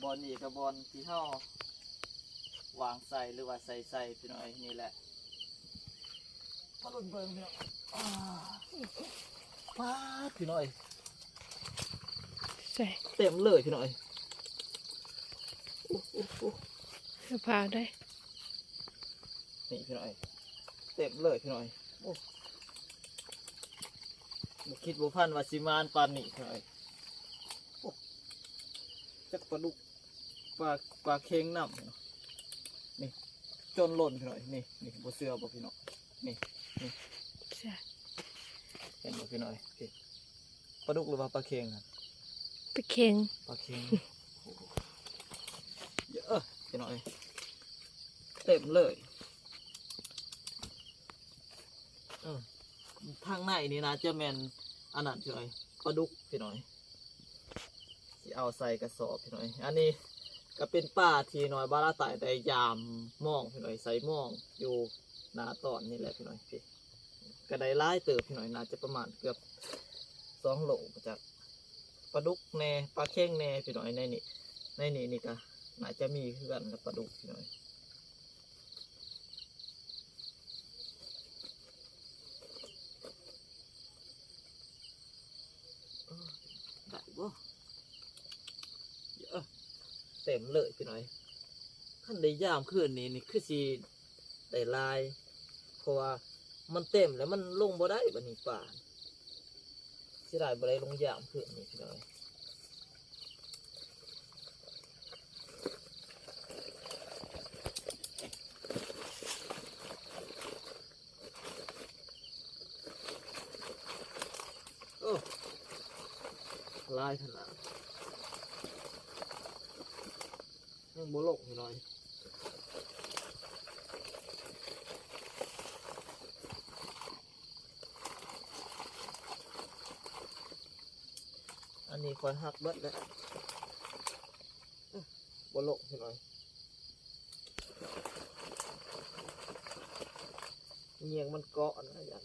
ບ່ອນນີ້ກໍບ່ອນທີ່ເຮົາວາງໃສ່ ຫຼືວ່າໃສ່ໃສ່ ພີ່ນ້ອງເອີຍ. ນີ້ແຫຼະ ມາລຸ້ນເບິ່ງ ພີ່ນ້ອງ. ອ່າ ປາດ ພີ່ນ້ອງເອີຍ ໃສ່ ເຕັມເລີຍ ພີ່ນ້ອງເອີຍ. ໂອ້ ໂອ້ ໂອ້ ເອົາຜ້າໄດ້ ນີ້ ພີ່ນ້ອງເອີຍ ເຕັມເລີຍ ພີ່ນ້ອງເອີຍ. ໂອ້ ບໍ່ຄິດບໍ່ຝັນວ່າຊິມານປານນີ້ ພີ່ນ້ອງເອີຍ. ໂອ້ ຈັກປາດຸກ ປາ ປາເຄັງນ້ຳ ນີ້ ຈົນຫຼົ່ນ ພີ່ນ້ອງເອີຍ. ນີ້ ນີ້ ບໍ່ເຊື່ອບໍ່ ພີ່ນ້ອງ? ນີ້ ນີ້ ເຊື່ອ ເຫັນບໍ່ ພີ່ນ້ອງເອີຍ? ນີ້ ປາດຸກ ຫຼືວ່າປາເຄັງຫັ້ນ? ປາເຄັງ ປາເຄັງ. ເອີ ພີ່ນ້ອງເອີຍ ເຕັມເລີຍ. ເອີ ທາງໃນນີ້ໜ້າຈະແມ່ນອັນນັ້ນ ພີ່ນ້ອງເອີຍ ປາດຸກ ພີ່ນ້ອງເອີຍ. ຊິເອົາໃສ່ກະສອບ ພີ່ນ້ອງເອີຍ. ອັນນີ້ກໍເປັນປາທີ່ນ້ອຍບາລາໃຕ້ໄດ້ຢາມມອງ ພີ່ນ້ອງເອີຍ ໃສ່ມອງຢູ່ໜ້າຕອນນີ້ແຫຼະ ພີ່ນ້ອງເອີຍ. ກໍໄດ້ຫຼາຍເຕີບ ພີ່ນ້ອງເອີຍ ໜ້າຈະປະມານເກືອບສອງໂລ ຈາກປາດຸກແດ່ ປາເຄັງແດ່ ພີ່ນ້ອງເອີຍ. ໃນນີ້ ໃນນີ້ນີ້ກໍໜ້າຈະມີຄືກັນກັບປາດຸກ ພີ່ນ້ອງເອີຍ. ໄດ້ບໍ່? ເອີ ເຕັມເລີຍ ພີ່ນ້ອງເອີຍ. ຄັນໄດ້ຢາມຄືນນີ້ນີ້ຄືຊິໄດ້ຫຼາຍ ເພາະວ່າມັນເຕັມແລ້ວ ມັນລົງບໍ່ໄດ້ບາດນີ້ປາ. ເສຍດາຍບໍ່ໄດ້ລົງຢາມຄືນນີ້ ພີ່ນ້ອງເອີຍ. ໂອ້ ຫຼາຍຂະໜາດ ຍັງບໍ່ລົງ ພີ່ນ້ອງເອີຍ. ອັນນີ້ຂ້ອຍຫັກເບິດແລ້ວ ບໍ່ລົງ ພີ່ນ້ອງເອີຍ. ງຽງມັນເກາະນະ ຢ້ານ